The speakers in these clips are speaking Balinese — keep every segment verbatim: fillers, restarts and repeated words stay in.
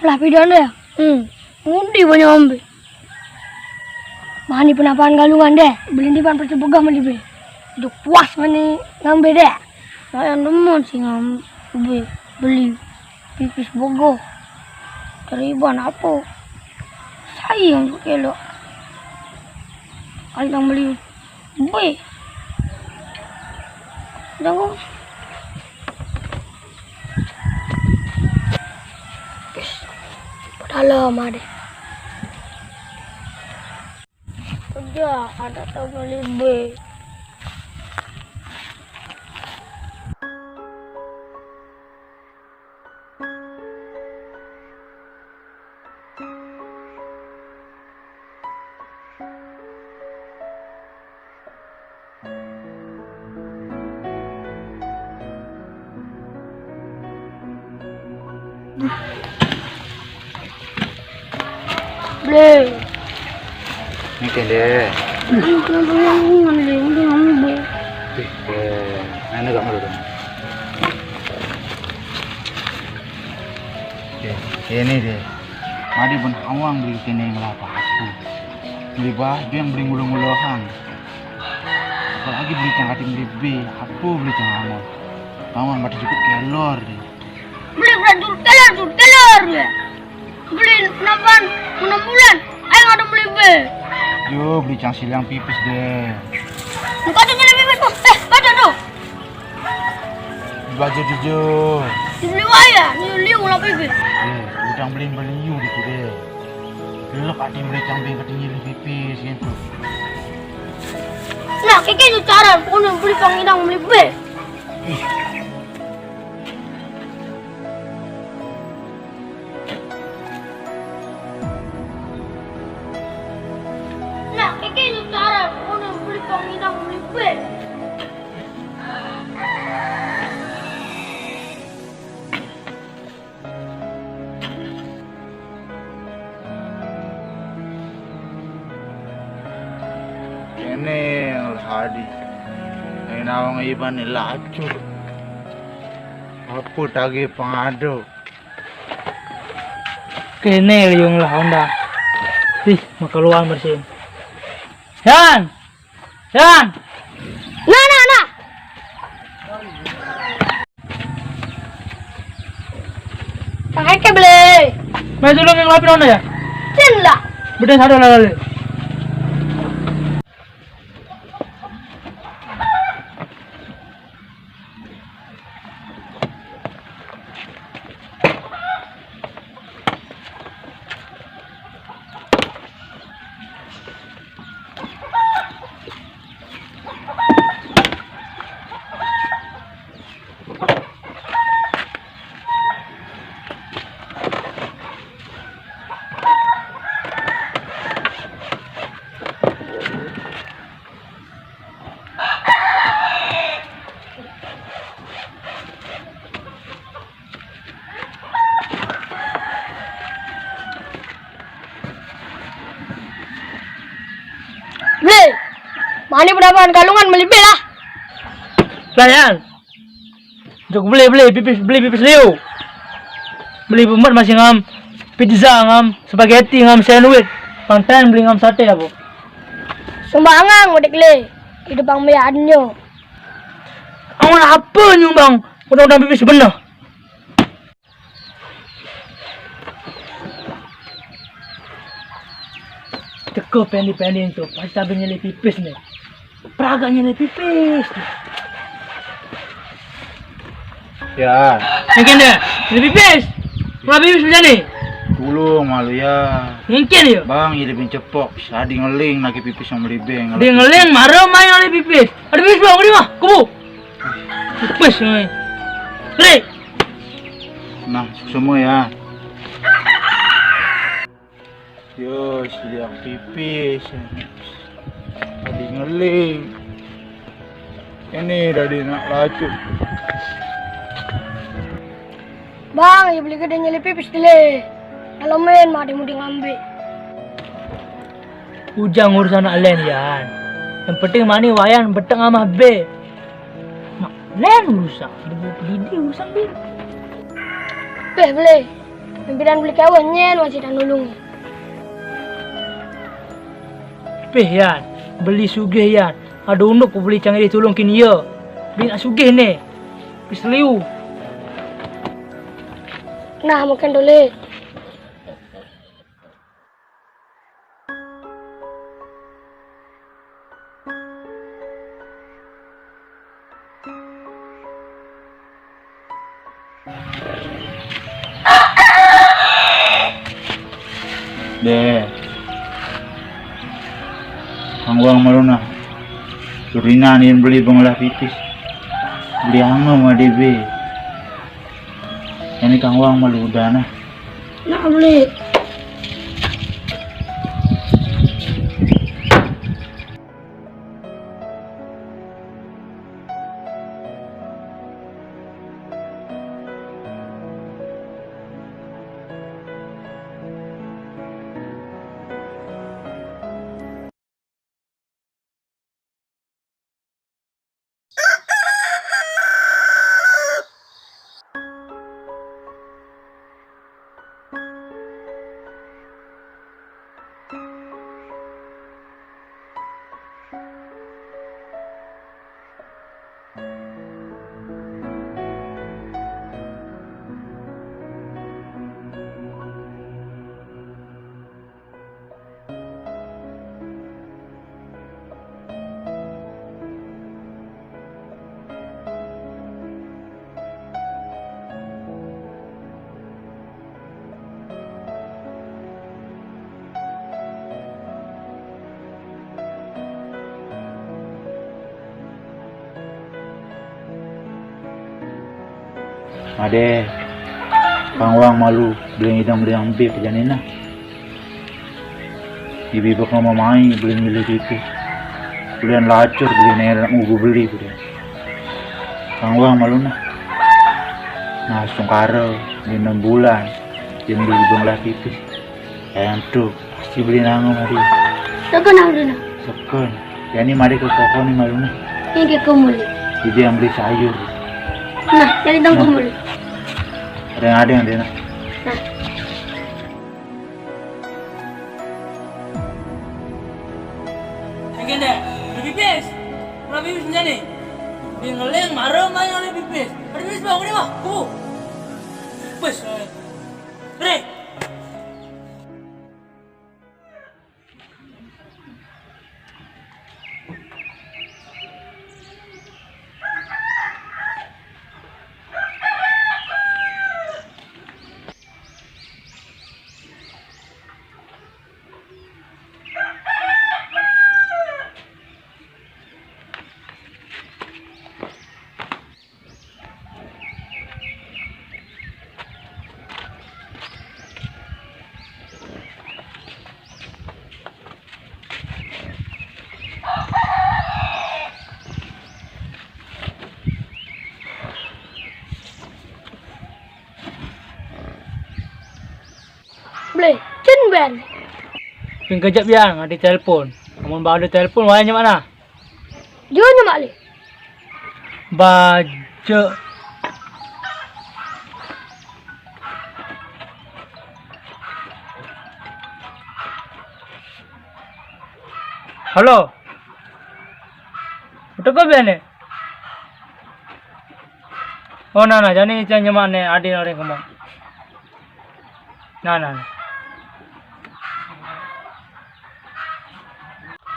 Lah pidan deh. Hmm. Ngundi banyak ngambil. Mani penampahan Galungan deh. Beli di pan percebegah meli be. Duk puas mani ngambil deh. Lumayan demen sih ngambil beli pipis bogoh. Teriban apa? Sayang juga lo. Kali yang beli. Wih. Jangan. Guys, padahal lama deh. Kerja, ada tahu beli B. Ble. Ini kende. Ini kenapa yang ini, Ble? Udah, ngambil, Ble. Ih, eh, ini gak mau dong. Oke, ini deh. Madi pun awang beli kene yang kelapa. Beli baju yang beli ngulu-nguluhan. Apalagi beli cang kating beli be, apa beli cang amo. Awang mati cukup kelor deh. Beli beratur telur, tur telur ya. Beli penampahan enam bulan. Ayo ada beli be. Yo, beli cang silang pipis deh. Bukan tuh nyelip pipis tuh. Eh, baca tuh. Baju jujur. Dibeli waya, ni liu lah pipis. Eh, udang beli beliu gitu deh. Lu kati beli cang bing kati nyelip pipis gitu. Nah, kayak gitu cara pokoknya beli pangidang beli be. Nah, kayak gitu cara pokoknya beli pangidang beli be. Ini Al Hadi. Ini nawang iban ni lacur. Apa tagih pengado? Kene liung lah Honda. Ih, makaluan bersin. Yan! Yan! Nah, nah, nah. Pakai ke beli. Mai dulu yang lapin Honda ya? Cin lah. Beda sadar lah. Beli. Mani penampahan Galungan beli be lah. Lah, Yan. Jok beli, beli pipis, beli pipis liu. Beli pemet masih ngam pizza, ngam spaghetti, ngam sandwich. Pang ten beli ngam sate apa? Sumbangan udik le. Hidup bang meyanyo. Awan apa nyumbang? Udah-udah pipis bener. Teko pendi-pendi tu, pasti abis nyelip pipis ni. Praga nyelip pipis. Ya. Mungkin dia, nyelip pipis. Pula pipis macam ni. Tulung malu ya. Mungkin ya. Bang, nyelip cepok. Sadi ngeling lagi pipis yang melibeng. Dia ngeling, marah main oleh pipis. Ada pipis bang, di mah, kubu. Pipis ni. Beri. Nah, semua ya. Yo, siang pipis. Tadi ngeling. Ini tadi nak lacut. Bang, ya beli gede nyelip pipis dile. Kalau main mah dia mau ngambil. Ujang urusan nak lain, Yan. Yang penting mani wayan beteng amah be. Mak lain urusan, dia mau pedidi urusan be. Beh, beli. Piran beli kawan nyen wajib nulungi. Peh, Yan, beli sugih, Yan. Ada unduk ku beli cang iri tulung kin iya. Bin sugih ne. Pis liu. Nah, mungkin dole. Deh. Kang Wang malu nah. Surina nin beli bengelah pipis. Beli anga ma debe. Ini Kang Wang malu dah nah. Nak beli. Ade, Kang Wang malu, beli ngidang beli ambip jani nah. Ibi bek mama mai beli milih itu. Belian lacur beli nenek ugu beli beli. Kang Wang malu nah. Nah, sungkara beli enam bulan. Dia beli benglah pipis. Yang tu pasti beli nangan hari. Tekan aku dulu. Tekan. Jadi mari ke toko ni malu nah. Ini ke kumul. Jadi yang beli sayur. Nah, jadi dong kumul. Ada yang ada yang ada. Nah. Engke ndek, ada pipis. Ada pipis menjadi. Di ngeleng marem main ada pipis. Ada pipis bang, ini mah. Kubu. Pipis. Rek. Ble, cen ben. Ping kejap ya, ngadi telepon. Amun ba ada telepon, wayah nyemak nah. Jua nyemak le. Baca. Halo. Udah kau biar ni. Oh, nah, nah, jani cang nyemak ne, adi nori kemang. Nah, nah, nah.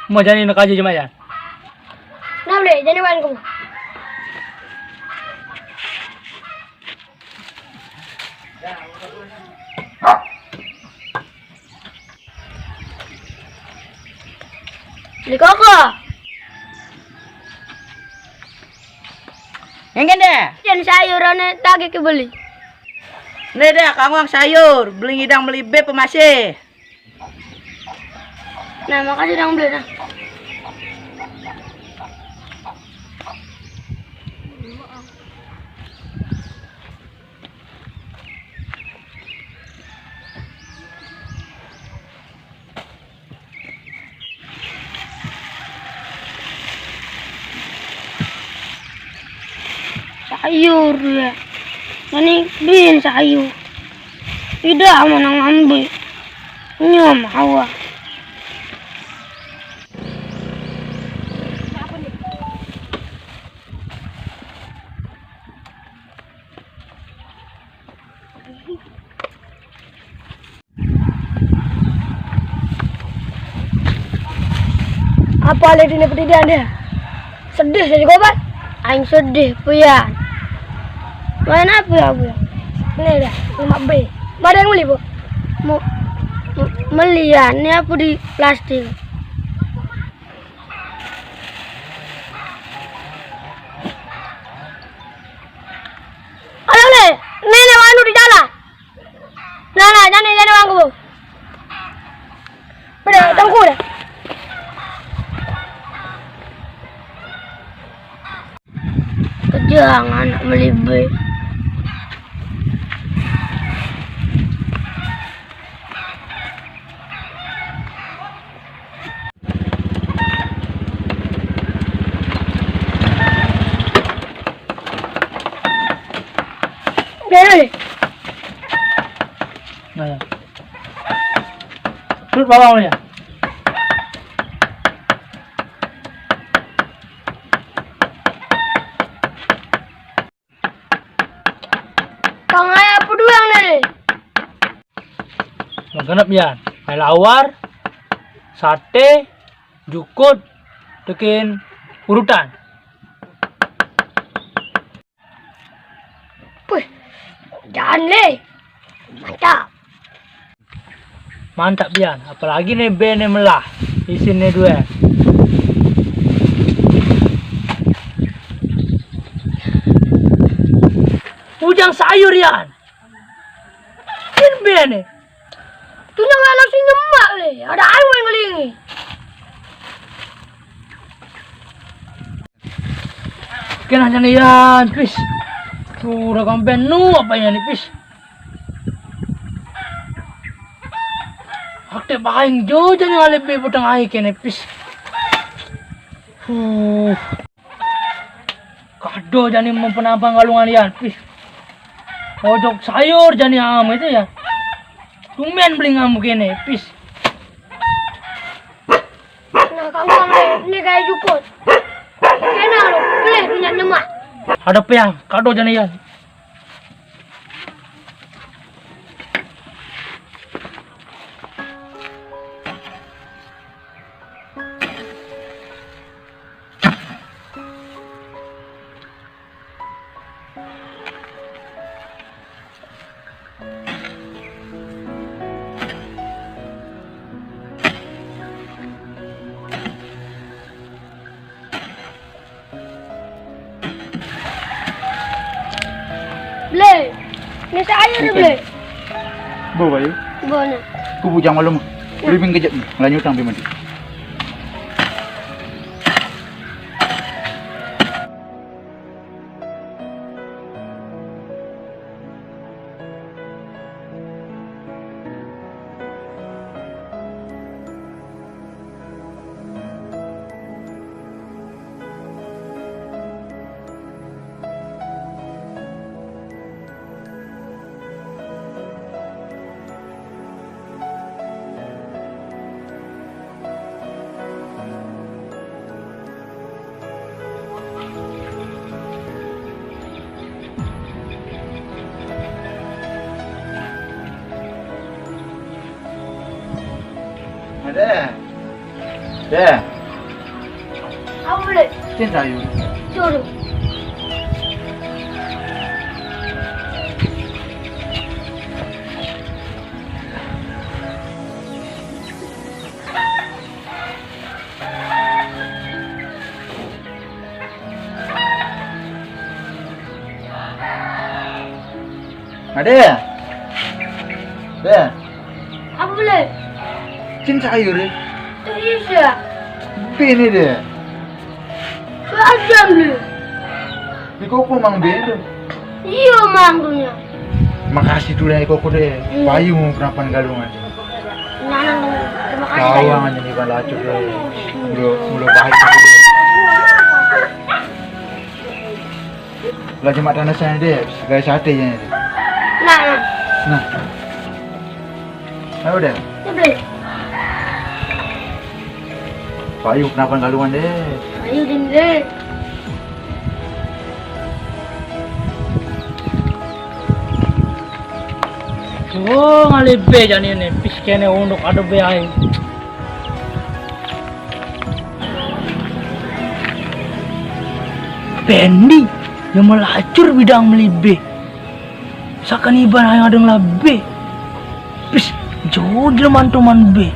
Mau jani nak aja jemaah ya. Nah, boleh, jani wan kamu. Beli koko. Yang kene? Yang sayur ane tadi ke beli. Nih deh, kangwang sayur, beli ngidang beli beb masih. Nah, makasih dong beli nah. Sayur ya. Ini bin sayur. Tidak mana ngambil. Nyom hawa. Apa le dini pendidikan dia? Sedih saya juga, Bang. Aing sedih, Pian. Main apa ya, Pian? Ini dah, lima B. Mana yang beli, Bu? Mau m- meli ya, ini apa di plastik? Ayo le, ini nih anu di jalan. Nah, nah, jani, jani bangku. Udah, tengku dah. Kejang anak melibet. Nah, ya. Terus bawang ya. Kang ayah apa doang nih? Menggenep ya. Lawar, sate, jukut, tekin urutan. Puh, jangan le. Mantap. Mantap, Bian. Apalagi nih bene melah. Isin nih dua. Ujang sayur, Yan. Isin bene. Tuh nyawa langsung nyemak le. Ada air main ngelingi. Kena jani Yan, pis. Tuh udah kampen nu apa ya nih, pis? Akte baing jo jani ale be botang ai kene, pis. Uh. Kado jani mempenampa galungan Yan, pis. Ojok sayur jani am itu ya. Tumben beli ngamuk kene, pis. Nah, kamu kan ini kayak jukut. Kena lo, boleh punya nyemak. Ada pe ya, kado jani ya. Ble, ini saya aja nih, Ble. Bawa ya? Bawa nih. Ku bujang malu mah. Beli ping kejap nih, lanjutang pi mandi. Ada. Deh. Apa boleh? Cinta yuk. Jodoh. Ade. Deh. Apa boleh? Cin sayur ya? Iya. Bini deh. Sudah jam dulu. Di koko mang bendo. Iya, mang dunia. Makasih tuh lah koko deh. Hmm. Payu mau penapan galungan. Nanang, terima kasih. Kawang aja nih balacu deh. Mulu mulu baik aku deh. Belajar mak tanah sana deh, sebagai sate ya. Nah, nah. Nah. Ayo deh. Payu kenapa galungan deh? Ayo deh. Oh, ngalih bé jani né, pis kéné unduk ada bé ai. Pendi, ya melacur bidang meli bé. Sakan iban yang ada ngelah bé. Pis, jauh di mantuman bé.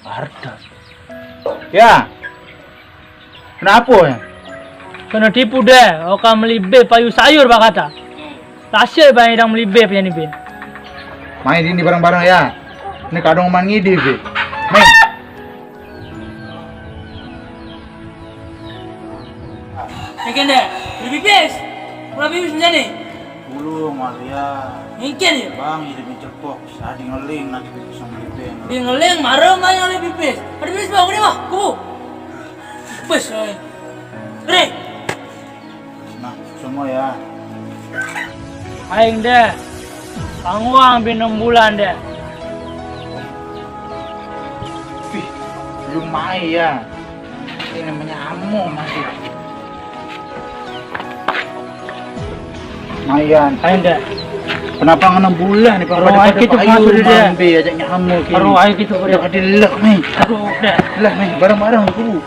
Arda. Ya. Kenapa ya? Kena tipu deh, oka meli bé payu sayur bakata. Tasik bang idang meli bé penyanyi bé. Main ini bareng-bareng ya. Ini kadung main ngidi bé. Main. Ikan deh, beli pipis. Mula pipis menjadi. Dulu malu ya. Mungkin ya. Bang, hidup cepok. Saya di ngeling nanti pipis sama di beng. Di ngeling, marah main oleh pipis. Ada pipis bang, ini mah, kubu. Pipis, oi. Re. Nah, semua ya. Aing deh. Panguang bin enam bulan deh. Wih, lumayan. Ini namanya amo masih. Lumayan. Aing deh. Kenapa ngena bulan nih, Pak? Aduh, ayo kita masuk deh. Mambe aja nyamuk ini. Aduh, ayo kita udah. Udah delek nih. Aduh, udah. Lah nih, bareng-bareng tuh.